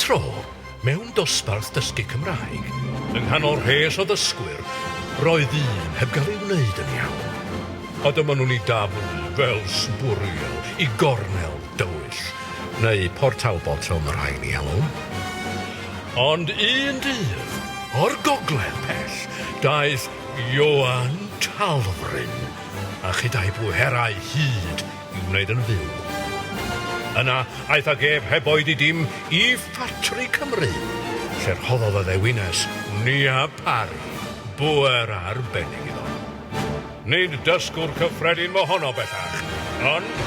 tro, mewn dosbarth dysgu Cymraeg, yng nghanol rhes o ddysgwyr, roedd un heb gael ei wneud yn iawn. A dyma nhw'n ei daflu fel sbwriel i gornel dywyll, neu Port Talbot fel mae rhai'n ei alw. Ond un dydd, o'r gogledd pell, daeth Ioan Talfryn, a chyda'i bwerau hud i'w wneud yn fyw. Yna, aeth ag ef heb oedi dim i Ffatri Cymru, lle rhoddodd y ddewines Nia Parry bŵer arbennig iddo. Nid dysgwr cyffredin mohono bellach, ond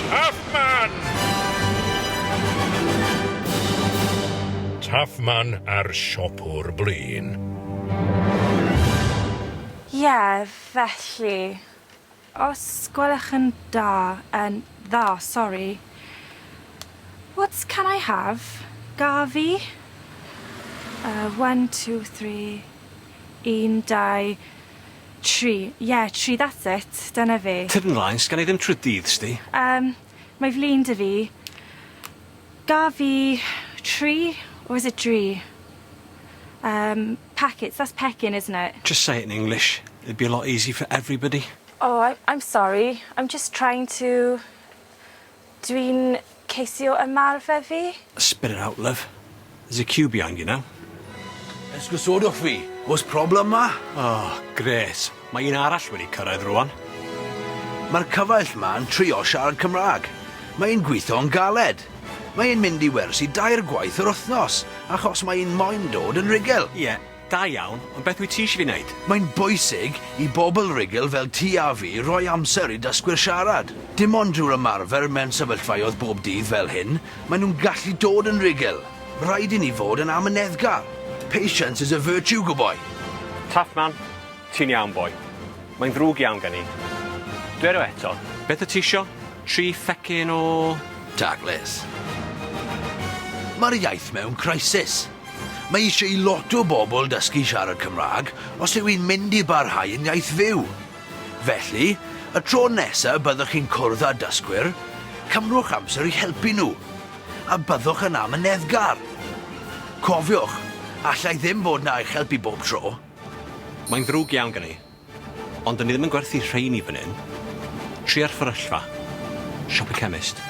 Tough Man! Tough Man a'r siopwr blin. Ie, felly. Os gwelwch yn da, yn dda, sori. What can I have? Garvey? Uh, one, two, three, un, dau, tri. Yeah, tri, that's it. Dyna fe. Tyrd ymlaen, sgan i ddim trwy'r dydd, sti. Um, mae flin 'da fi. Gaf fi tri, or is it dri? Um, packets, that's pecyn, isn't it? Just say it in English. It'd be a lot easier for everybody. Oh, I, I'm sorry. I'm just trying to... Dwi'n ceisio ymarfer fi. Spit it out, love. There's a queue behind you now. Esgusodwch fi, oes problem 'ma? Oh, grêt. Mae un arall wedi cyrraedd rwan. Mae'r cyfaill 'ma yn trio siarad Cymraeg. Mae e'n gweithio'n galed. Mae e'n mynd i wersi dair gwaith yr wythnos, achos mae e'n moyn dod yn rugl. Ie, da iawn, ond beth wyt ti eisiau fi wneud? Mae'n bwysig i bobl rugl fel ti a fi roi amser i dysgwyr siarad. Dim ond drwy'r ymarfer mewn sefyllfaoedd bob dydd fel hyn, maen nhw'n gallu dod yn rugl. Rhaid i ni fod yn amyneddgar. Patience is a virtue, good boy. Tough man. Ti'n iawn, boi. Mae'n ddrwg iawn gen i. Dwed o eto. Beth wyt ti isio? Tri phecyn o... Taclus. Mae'r iaith mewn crisis. Mae eisiau i lot o bobl dysgu siarad Cymraeg os yw hi'n mynd i barhau yn iaith fyw. Felly, y tro nesaf byddwch chi'n cwrdd â dysgwyr, cymrwch amser i helpu nhw. A byddwch yn amyneddgar. Cofiwch, alla i ddim bod 'na i'ch helpu bob tro. Mae'n ddrwg iawn gen i, ond 'dyn ni ddim yn gwerthu rheini fan 'yn. Tria'r fferyllfa. Siop y chemist.